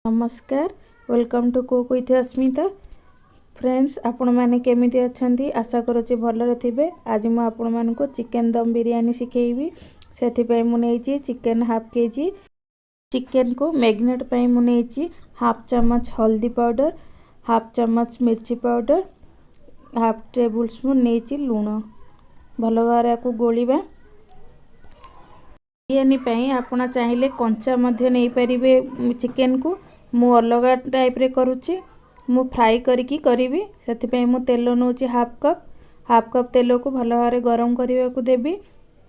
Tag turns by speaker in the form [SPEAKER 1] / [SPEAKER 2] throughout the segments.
[SPEAKER 1] ନମସ୍କାର, welcome to cook with Asmita. Friends, ଆପଣମାନେ କେମିତି ଅଛନ୍ତି? ଆଶା କରୁଛି ଭଲରେ ଥିବେ। ଆଜି ମୁଁ ଆପଣମାନଙ୍କୁ ଚିକେନ୍ ଦମ୍ ବିରିୟାନୀ ଶିଖେଇବି। ସେଥିପାଇଁ ମୁଁ ନେଇଛି ଚିକେନ୍ ହାଫ୍ କେଜି। ଚିକେନ୍କୁ ମ୍ୟାରିନେଟ୍ ପାଇଁ ମୁଁ ନେଇଛି ହାଫ୍ ଚାମଚ ହଳଦୀ ପାଉଡ଼ର, ହାଫ୍ ଚାମଚ ମିର୍ଚି ପାଉଡ଼ର, ହାଫ୍ ଟେବୁଲ୍ ସ୍ପୁନ୍ ନେଇଛି ଲୁଣ। ଭଲ ଭାବରେ ୟାକୁ ଗୋଳିବା। ବିରିୟାନୀ ପାଇଁ ଆପଣ ଚାହିଁଲେ କଞ୍ଚା ମଧ୍ୟ ନେଇପାରିବେ ଚିକେନ୍କୁ। ମୁଁ ଅଲଗା ଟାଇପ୍ରେ କରୁଛି, ମୁଁ ଫ୍ରାଏ କରିକି କରିବି। ସେଥିପାଇଁ ମୁଁ ତେଲ ନେଉଛି ହାଫ୍ କପ୍। ହାଫ୍ କପ୍ ତେଲକୁ ଭଲ ଭାବରେ ଗରମ କରିବାକୁ ଦେବି।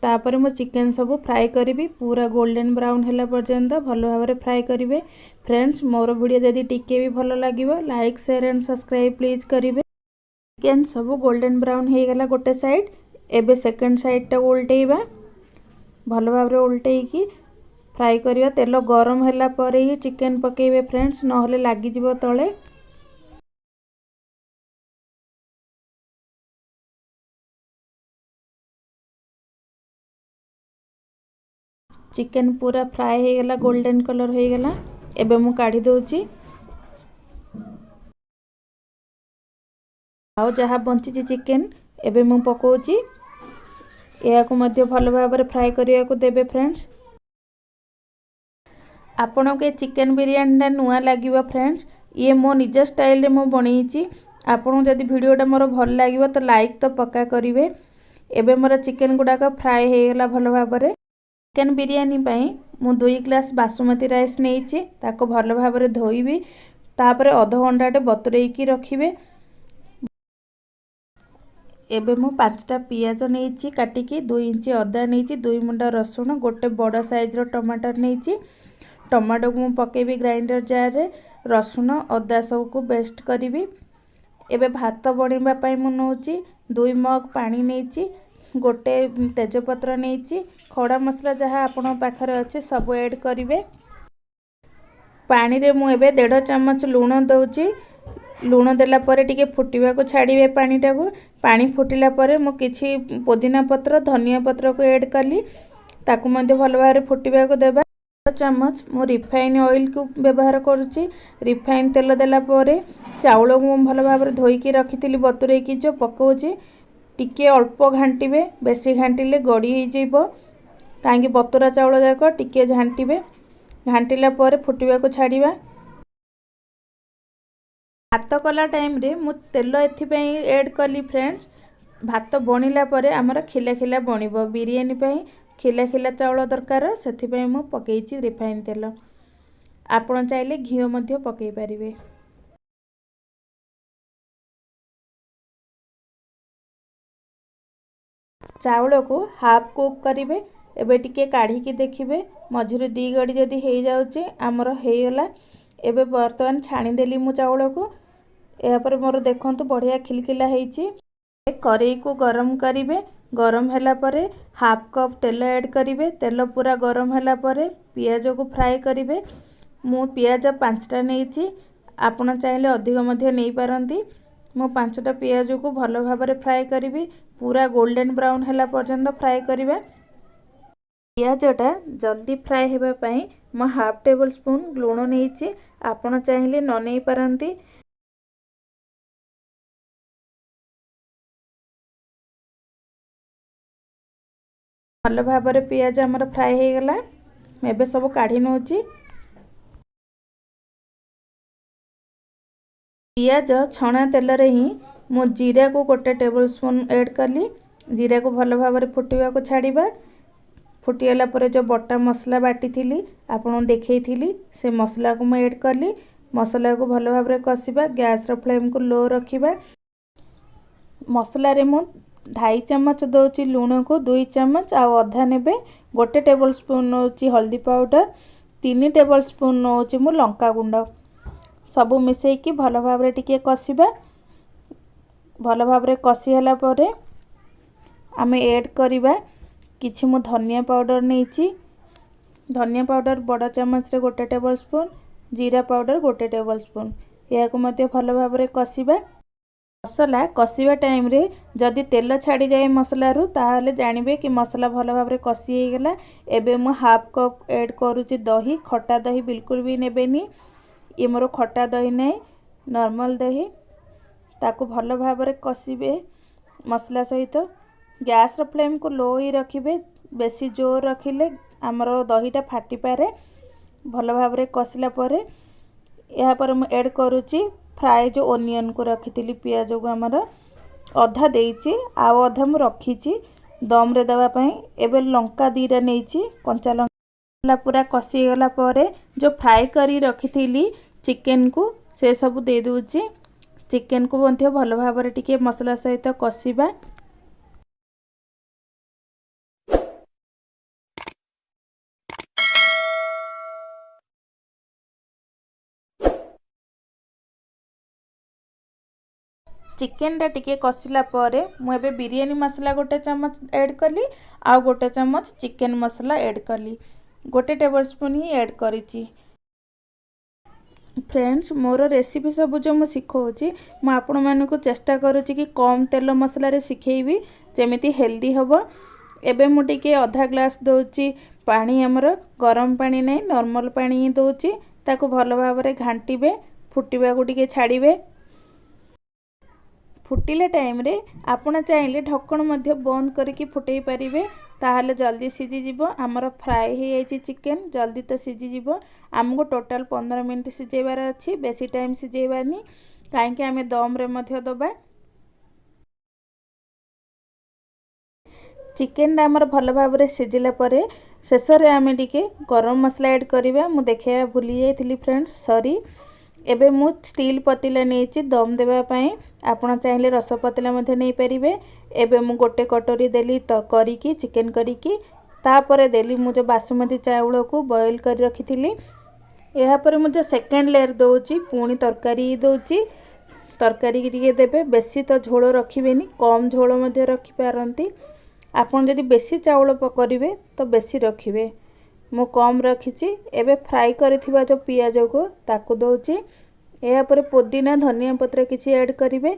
[SPEAKER 1] ତାପରେ ମୁଁ ଚିକେନ୍ ସବୁ ଫ୍ରାଏ କରିବି। ପୁରା ଗୋଲ୍ଡେନ୍ ବ୍ରାଉନ୍ ହେଲା ପର୍ଯ୍ୟନ୍ତ ଭଲ ଭାବରେ ଫ୍ରାଏ କରିବେ। ଫ୍ରେଣ୍ଡସ୍, ମୋର ଭିଡ଼ିଓ ଯଦି ଟିକେ ବି ଭଲ ଲାଗିବ, like, share and subscribe please କରିବେ। ଚିକେନ୍ ସବୁ ଗୋଲ୍ଡେନ୍ ବ୍ରାଉନ୍ ହେଇଗଲା ଗୋଟେ ସାଇଡ଼୍। ଏବେ ସେକେଣ୍ଡ ସାଇଡ଼୍ଟାକୁ ଓଲଟେଇବା। ଭଲ ଭାବରେ ଓଲଟେଇକି ଫ୍ରାଏ କରିବା। ତେଲ ଗରମ ହେଲା ପରେ ହିଁ ଚିକେନ୍ ପକାଇବେ ଫ୍ରେଣ୍ଡସ୍, ନହେଲେ ଲାଗିଯିବ ତଳେ। ଚିକେନ୍ ପୁରା ଫ୍ରାଏ ହେଇଗଲା, ଗୋଲ୍ଡେନ୍ କଲର୍ ହେଇଗଲା। ଏବେ ମୁଁ କାଢ଼ି ଦେଉଛି। ଆଉ ଯାହା ବଞ୍ଚିଛି ଚିକେନ୍, ଏବେ ମୁଁ ପକାଉଛି। ଏହାକୁ ମଧ୍ୟ ଭଲ ଭାବରେ ଫ୍ରାଏ କରିବାକୁ ଦେବେ। ଫ୍ରେଣ୍ଡସ୍, ଆପଣଙ୍କୁ ଏ ଚିକେନ୍ ବିରିୟାନୀଟା ନୂଆ ଲାଗିବ। ଫ୍ରେଣ୍ଡସ୍, ଇଏ ମୋ ନିଜ ଷ୍ଟାଇଲରେ ମୁଁ ବନେଇଛି। ଆପଣଙ୍କୁ ଯଦି ଭିଡ଼ିଓଟା ମୋର ଭଲ ଲାଗିବ ତ ଲାଇକ୍ ତ ପକ୍କା କରିବେ। ଏବେ ମୋର ଚିକେନ୍ ଗୁଡ଼ାକ ଫ୍ରାଏ ହେଇଗଲା ଭଲ ଭାବରେ। ଚିକେନ୍ ବିରିୟାନୀ ପାଇଁ ମୁଁ 2 ଗ୍ଲାସ୍ ବାସୁମତୀ ରାଇସ୍ ନେଇଛି। ତାକୁ ଭଲ ଭାବରେ ଧୋଇବି, ତାପରେ ଅଧଘଣ୍ଟାଟେ ବତୁରେଇକି ରଖିବେ। ଏବେ ମୁଁ 5ଟା ପିଆଜ ନେଇଛି କାଟିକି, 2 ଇଞ୍ଚ ଅଦା ନେଇଛି, 2 ମୁଣ୍ଡ ରସୁଣ, ଗୋଟେ ବଡ଼ ସାଇଜ୍ର ଟମାଟର ନେଇଛି। ଟମାଟୋକୁ ମୁଁ ପକାଇବି ଗ୍ରାଇଣ୍ଡର ଜାର୍ରେ, ରସୁଣ ଅଦା ସବୁକୁ ପେଷ୍ଟ କରିବି। ଏବେ ଭାତ ବଣିବା ପାଇଁ ମୁଁ ନେଉଛି 2 ମଗ୍ ପାଣି ନେଇଛି, ଗୋଟେ ତେଜପତ୍ର ନେଇଛି, ଖଡ଼ା ମସଲା ଯାହା ଆପଣଙ୍କ ପାଖରେ ଅଛି ସବୁ ଏଡ଼୍ କରିବେ। ପାଣିରେ ମୁଁ ଏବେ ଦେଢ଼ ଚାମଚ ଲୁଣ ଦେଉଛି। ଲୁଣ ଦେଲା ପରେ ଟିକେ ଫୁଟିବାକୁ ଛାଡ଼ିବେ ପାଣିଟାକୁ। ପାଣି ଫୁଟିଲା ପରେ ମୁଁ କିଛି ପୋଦିନା ପତ୍ର, ଧନିଆ ପତ୍ରକୁ ଏଡ଼୍ କଲି। ତାକୁ ମଧ୍ୟ ଭଲ ଭାବରେ ଫୁଟିବାକୁ ଦେବା। ଚାମଚ ମୁଁ ରିଫାଇନ୍ ଅଏଲ୍କୁ ବ୍ୟବହାର କରୁଛି। ରିଫାଇନ୍ ତେଲ ଦେଲା ପରେ ଚାଉଳକୁ ମୁଁ ଭଲ ଭାବରେ ଧୋଇକି ରଖିଥିଲି ବତୁରେଇକି, ଯେଉଁ ପକାଉଛି। ଟିକେ ଅଳ୍ପ ଘାଣ୍ଟିବେ, ବେଶୀ ଘାଣ୍ଟିଲେ ଗଡ଼ି ହେଇଯିବ, କାହିଁକି ବତୁରା ଚାଉଳ ଯାକ। ଟିକେ ଘାଣ୍ଟିବେ। ଘାଣ୍ଟିଲା ପରେ ଫୁଟିବାକୁ ଛାଡ଼ିବା। ଭାତ କଲା ଟାଇମ୍ରେ ମୁଁ ତେଲ ଏଥିପାଇଁ ଏଡ଼୍ କଲି ଫ୍ରେଣ୍ଡସ୍, ଭାତ ବଣିଲା ପରେ ଆମର ଖିଲା ଖିଲା ବଣିବ। ବିରିୟାନୀ ପାଇଁ ଖିଲା ଖିଲା ଚାଉଳ ଦରକାର, ସେଥିପାଇଁ ମୁଁ ପକାଇଛି ରିଫାଇନ୍ ତେଲ। ଆପଣ ଚାହିଁଲେ ଘିଅ ମଧ୍ୟ ପକାଇ ପାରିବେ। ଚାଉଳକୁ ହାଫ୍ କୁକ୍ କରିବେ। ଏବେ ଟିକେ କାଢ଼ିକି ଦେଖିବେ, ମଝିରୁ 2 ଗଡ଼ି ଯଦି ହେଇଯାଉଛି, ଆମର ହେଇଗଲା। ଏବେ ବର୍ତ୍ତମାନ ଛାଣିଦେଲି ମୁଁ ଚାଉଳକୁ। ଏହାପରେ ମୋର ଦେଖନ୍ତୁ ବଢ଼ିଆ ଖିଲଖିଲା ହେଇଛି। କରେଇକୁ ଗରମ କରିବେ। ଗରମ ହେଲା ପରେ ହାଫ୍ କପ୍ ତେଲ ଏଡ଼୍ କରିବେ। ତେଲ ପୁରା ଗରମ ହେଲା ପରେ ପିଆଜକୁ ଫ୍ରାଏ କରିବେ। ମୁଁ ପିଆଜ 5ଟା ନେଇଛି, ଆପଣ ଚାହିଁଲେ ଅଧିକ ମଧ୍ୟ ନେଇପାରନ୍ତି। ମୁଁ 5ଟା ପିଆଜକୁ ଭଲ ଭାବରେ ଫ୍ରାଏ କରିବି। ପୁରା ଗୋଲ୍ଡେନ୍ ବ୍ରାଉନ୍ ହେଲା ପର୍ଯ୍ୟନ୍ତ ଫ୍ରାଏ କରିବା। ପିଆଜଟା ଜଲ୍ଦି ଫ୍ରାଏ ହେବା ପାଇଁ ମୁଁ ହାଫ୍ ଟେବୁଲ୍ ସ୍ପୁନ୍ ଲୁଣ ନେଇଛି, ଆପଣ ଚାହିଁଲେ ନ ନେଇପାରନ୍ତି। ଭଲ ଭାବରେ ପିଆଜ ଆମର ଫ୍ରାଏ ହେଇଗଲା। ଏବେ ସବୁ କାଢ଼ି ନେଉଛି। ପିଆଜ ଛଣା ତେଲରେ ହିଁ ମୁଁ ଜିରାକୁ 1 ଟେବୁଲ୍ ସ୍ପୁନ୍ ଏଡ଼୍ କଲି। ଜିରାକୁ ଭଲ ଭାବରେ ଫୁଟିବାକୁ ଛାଡ଼ିବା। ଫୁଟିଗଲା ପରେ ଯେଉଁ ବଟା ମସଲା ବାଟିଥିଲି, ଆପଣଙ୍କୁ ଦେଖେଇଥିଲି, ସେ ମସଲାକୁ ମୁଁ ଏଡ଼୍ କଲି। ମସଲାକୁ ଭଲ ଭାବରେ କଷିବା। ଗ୍ୟାସ୍ର ଫ୍ଲେମ୍କୁ ଲୋ ରଖିବା। ମସଲାରେ ମୁଁ 2.5 ଚାମଚ ଦେଉଛି ଲୁଣକୁ, 2 ଚାମଚ ଆଉ ଅଧା ନେବେ। 1 ଟେବୁଲ୍ ସ୍ପୁନ୍ ନେଉଛି ହଳଦୀ ପାଉଡ଼ର, 3 ଟେବୁଲ୍ ସ୍ପୁନ୍ ନେଉଛି ମୁଁ ଲଙ୍କା ଗୁଣ୍ଡ। ସବୁ ମିଶାଇକି ଭଲ ଭାବରେ ଟିକେ କଷିବା। ଭଲ ଭାବରେ କଷି ହେଲା ପରେ ଆମେ ଏଡ଼୍ କରିବା କିଛି ମୁଁ ଧନିଆ ପାଉଡ଼ର ନେଇଛି। ଧନିଆ ପାଉଡ଼ର ବଡ଼ ଚାମଚରେ 1 ଟେବୁଲ୍ ସ୍ପୁନ୍, ଜିରା ପାଉଡ଼ର 1 ଟେବୁଲ୍ ସ୍ପୁନ୍। ଏହାକୁ ମଧ୍ୟ ଭଲ ଭାବରେ କଷିବା। ମସଲା କଷିବା ଟାଇମ୍ରେ ଯଦି ତେଲ ଛାଡ଼ିଯାଏ ମସଲାରୁ, ତାହେଲେ ଜାଣିବେ କି ମସଲା ଭଲ ଭାବରେ କଷି ହେଇଗଲା। ଏବେ ମୁଁ ହାଫ୍ କପ୍ ଏଡ଼୍ କରୁଛି ଦହି। ଖଟା ଦହି ବିଲକୁଲ ବି ନେବେନି। ଇଏ ମୋର ଖଟା ଦହି ନାହିଁ, ନର୍ମାଲ୍ ଦହି। ତାକୁ ଭଲ ଭାବରେ କଷିବେ ମସଲା ସହିତ। ଗ୍ୟାସ୍ର ଫ୍ଲେମ୍କୁ ଲୋ ହିଁ ରଖିବେ, ବେଶୀ ଜୋର ରଖିଲେ ଆମର ଦହିଟା ଫାଟିପାରେ। ଭଲ ଭାବରେ କଷିଲା ପରେ ଏହାପରେ ମୁଁ ଏଡ଼୍ କରୁଛି ଫ୍ରାଏ ଯେଉଁ ଓନିଅନ୍କୁ ରଖିଥିଲି, ପିଆଜକୁ ଆମର ଅଧା ଦେଇଛି ଆଉ ଅଧା ମୁଁ ରଖିଛି ଦମ୍ରେ ଦେବା ପାଇଁ। ଏବେ ଲଙ୍କା 2ଟା ନେଇଛି, କଞ୍ଚା ଲଙ୍କା। ପୁରା କଷି ହେଇଗଲା ପରେ ଯେଉଁ ଫ୍ରାଏ କରି ରଖିଥିଲି ଚିକେନ୍କୁ ସେସବୁ ଦେଇଦେଉଛି। ଚିକେନ୍କୁ ମଧ୍ୟ ଭଲ ଭାବରେ ଟିକେ ମସଲା ସହିତ କଷିବା। ଚିକେନଟା ଟିକେ କଷିଲା ପରେ ମୁଁ ଏବେ ବିରିୟାନୀ ମସଲା 1 ଚାମଚ ଏଡ଼୍ କଲି ଆଉ 1 ଚାମଚ ଚିକେନ୍ ମସଲା ଏଡ଼୍ କଲି। 1 ଟେବଲ୍ ସ୍ପୁନ୍ ହିଁ ଏଡ଼୍ କରିଛି। ଫ୍ରେଣ୍ଡସ୍, ମୋର ରେସିପି ସବୁ ଯେଉଁ ମୁଁ ଶିଖଉଛି, ମୁଁ ଆପଣମାନଙ୍କୁ ଚେଷ୍ଟା କରୁଛି କି କମ୍ ତେଲ ମସଲାରେ ଶିଖେଇବି, ଯେମିତି ହେଲ୍ଦି ହେବ। ଏବେ ମୁଁ ଟିକେ ଅଧା ଗ୍ଲାସ୍ ଦେଉଛି ପାଣି, ଆମର ଗରମ ପାଣି ନାହିଁ, ନର୍ମାଲ୍ ପାଣି ହିଁ ଦେଉଛି। ତାକୁ ଭଲ ଭାବରେ ଘାଣ୍ଟିବେ, ଫୁଟିବାକୁ ଟିକେ ଛାଡ଼ିବେ। ଫୁଟିଲା ଟାଇମ୍ରେ ଆପଣ ଚାହିଁଲେ ଢକ୍କଣ ମଧ୍ୟ ବନ୍ଦ କରିକି ଫୁଟେଇ ପାରିବେ, ତାହେଲେ ଜଲ୍ଦି ସିଝିଯିବ। ଆମର ଫ୍ରାଏ ହେଇଯାଇଛି ଚିକେନ୍, ଜଲ୍ଦି ତ ସିଝିଯିବ। ଆମକୁ ଟୋଟାଲ୍ 15 ମିନିଟ୍ ସିଝେଇବାର ଅଛି, ବେଶୀ ଟାଇମ୍ ସିଝେଇବାନି, କାହିଁକି ଆମେ ଦମ୍ରେ ମଧ୍ୟ ଦେବା। ଚିକେନଟା ଆମର ଭଲ ଭାବରେ ସିଝିଲା ପରେ ଶେଷରେ ଆମେ ଟିକେ ଗରମ ମସଲା ଏଡ଼୍ କରିବା। ମୁଁ ଦେଖେଇବା ଭୁଲି ଯାଇଥିଲି ଫ୍ରେଣ୍ଡସ୍, ସରି। ଏବେ ମୁଁ ଷ୍ଟିଲ୍ ପତିଲା ନେଇଛି ଦମ୍ ଦେବା ପାଇଁ, ଆପଣ ଚାହିଁଲେ ରସ ପତିଲା ମଧ୍ୟ ନେଇପାରିବେ। ଏବେ ମୁଁ 1 କଟୋରୀ ଦେଲି ତ କରିକି ଚିକେନ୍ କରିକି, ତାପରେ ଦେଲି ମୁଁ ଯେଉଁ ବାସୁମତୀ ଚାଉଳକୁ ବଏଲ୍ କରି ରଖିଥିଲି। ଏହାପରେ ମୁଁ ଯେଉଁ ସେକେଣ୍ଡ ଲେୟର୍ ଦେଉଛି, ପୁଣି ତରକାରୀ ଦେଉଛି। ତରକାରୀ ଟିକେ ଦେବେ, ବେଶୀ ତ ଝୋଳ ରଖିବେନି, କମ୍ ଝୋଳ ମଧ୍ୟ ରଖିପାରନ୍ତି। ଆପଣ ଯଦି ବେଶୀ ଚାଉଳ କରିବେ ତ ବେଶୀ ରଖିବେ, ମୁଁ କମ୍ ରଖିଛି। ଏବେ ଫ୍ରାଏ କରିଥିବା ଯେଉଁ ପିଆଜକୁ ତାକୁ ଦେଉଛି। ଏହାପରେ ପୋଦିନା ଧନିଆ ପତ୍ର କିଛି ଏଡ଼୍ କରିବେ।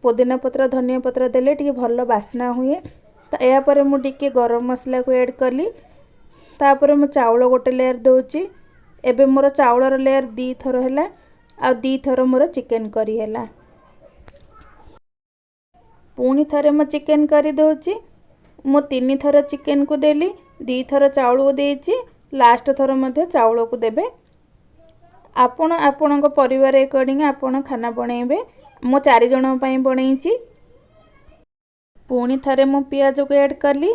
[SPEAKER 1] ପୋଦିନା ପତ୍ର ଧନିଆ ପତ୍ର ଦେଲେ ଟିକେ ଭଲ ବାସ୍ନା ହୁଏ। ତ ଏହାପରେ ମୁଁ ଟିକେ ଗରମ ମସଲାକୁ ଏଡ଼୍ କଲି। ତାପରେ ମୁଁ ଚାଉଳ 1 ଲେୟର୍ ଦେଉଛି। ଏବେ ମୋର ଚାଉଳର ଲେୟର୍ 2 ଥର ହେଲା ଆଉ 2 ଥର ମୋର ଚିକେନ୍ କରି ହେଲା। ପୁଣି ଥରେ ମୁଁ ଚିକେନ୍ କରି ଦେଉଛି। ମୁଁ 3 ଥର ଚିକେନ୍କୁ ଦେଲି, 2 ଥର ଚାଉଳକୁ ଦେଇଛି, ଲାଷ୍ଟ ଥର ମଧ୍ୟ ଚାଉଳକୁ ଦେବେ। ଆପଣ ଆପଣଙ୍କ ପରିବାର ଏକର୍ଡ଼ିଂ ଆପଣ ଖାନା ବଣେଇବେ। ମୁଁ 4 ଜଣଙ୍କ ପାଇଁ ବଣେଇଛି। ପୁଣି ଥରେ ମୁଁ ପିଆଜକୁ ଏଡ଼୍ କଲି,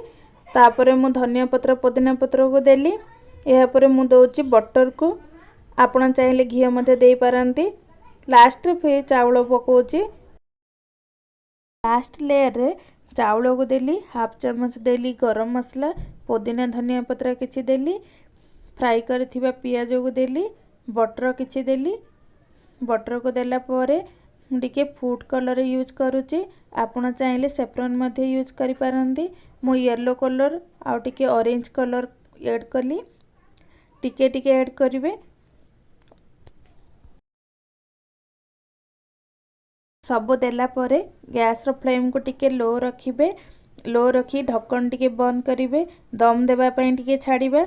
[SPEAKER 1] ତାପରେ ମୁଁ ଧନିଆ ପତ୍ର ପୋଦିନା ପତ୍ରକୁ ଦେଲି। ଏହାପରେ ମୁଁ ଦେଉଛି ବଟରକୁ, ଆପଣ ଚାହିଁଲେ ଘିଅ ମଧ୍ୟ ଦେଇପାରନ୍ତି। ଲାଷ୍ଟରେ ଫେର୍ ଚାଉଳ ପକାଉଛି। ଲାଷ୍ଟ ଲେୟର୍ରେ ଚାଉଳକୁ ଦେଲି, ହାଫ୍ ଚାମଚ ଦେଲି ଗରମ ମସଲା, ପୋଦିନା ଧନିଆ ପତ୍ର କିଛି ଦେଲି, ଫ୍ରାଏ କରିଥିବା ପିଆଜକୁ ଦେଲି, ବଟର କିଛି ଦେଲି। ବଟରକୁ ଦେଲା ପରେ ମୁଁ ଟିକେ ଫୁଡ଼୍ କଲର୍ ୟୁଜ୍ କରୁଛି, ଆପଣ ଚାହିଁଲେ ସେଫ୍ରନ୍ ମଧ୍ୟ ୟୁଜ୍ କରିପାରନ୍ତି। ମୁଁ ୟେଲୋ କଲର୍ ଆଉ ଟିକେ ଅରେଞ୍ଜ କଲର୍ ଏଡ଼୍ କଲି, ଟିକେ ଟିକେ ଏଡ଼୍ କରିବେ। ସବୁ ଦେଲା ପରେ ଗ୍ୟାସ୍ର ଫ୍ଲେମ୍କୁ ଟିକେ ଲୋ ରଖିବେ। ଲୋ ରଖି ଢକ୍କଣ ଟିକେ ବନ୍ଦ କରିବେ, ଦମ୍ ଦେବା ପାଇଁ ଟିକେ ଛାଡ଼ିବା।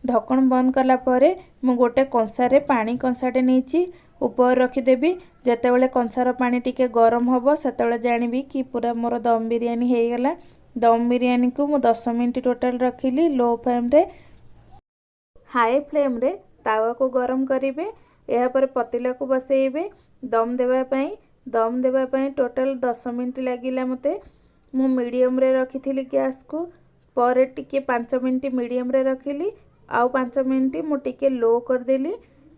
[SPEAKER 1] ଢକ୍କଣ ବନ୍ଦ କଲା ପରେ ମୁଁ ଗୋଟେ କଂସାରେ ପାଣି କଂସାଟେ ନେଇଛି, ଉପରେ ରଖିଦେବି। ଯେତେବେଳେ କଂସାର ପାଣି ଟିକେ ଗରମ ହେବ ସେତେବେଳେ ଜାଣିବି କି ପୁରା ମୋର ଦମ୍ ବିରିୟାନୀ ହେଇଗଲା। ଦମ୍ ବିରିୟାନୀକୁ ମୁଁ 10 ମିନିଟ୍ ଟୋଟାଲ୍ ରଖିଲି ଲୋ ଫ୍ଲେମ୍ରେ। ହାଇ ଫ୍ଲେମ୍ରେ ତାୱାକୁ ଗରମ କରିବେ। ଏହାପରେ ପତିଲାକୁ ବସେଇବେ ଦମ୍ ଦେବା ପାଇଁ। ଦମ୍ ଦେବା ପାଇଁ ଟୋଟାଲ୍ 10 ମିନିଟ୍ ଲାଗିଲା ମୋତେ। ମୁଁ ମିଡ଼ିୟମ୍ରେ ରଖିଥିଲି ଗ୍ୟାସ୍କୁ, ପରେ ଟିକେ 5 ମିନିଟ୍ ମିଡ଼ିୟମ୍ରେ ରଖିଲି ଆଉ 5 ମିନିଟ୍ ମୁଁ ଟିକେ ଲୋ କରିଦେଲି।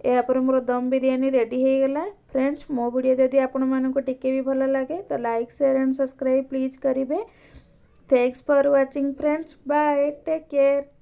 [SPEAKER 1] ଏହାପରେ ମୋର ଦମ୍ ବିରିୟାନୀ ରେଡ଼ି ହେଇଗଲା। ଫ୍ରେଣ୍ଡସ୍, ମୋ ଭିଡ଼ିଓ ଯଦି ଆପଣମାନଙ୍କୁ ଟିକେ ବି ଭଲ ଲାଗେ ତ like, share and subscribe please କରିବେ। Thanks for watching friends, bye, take care.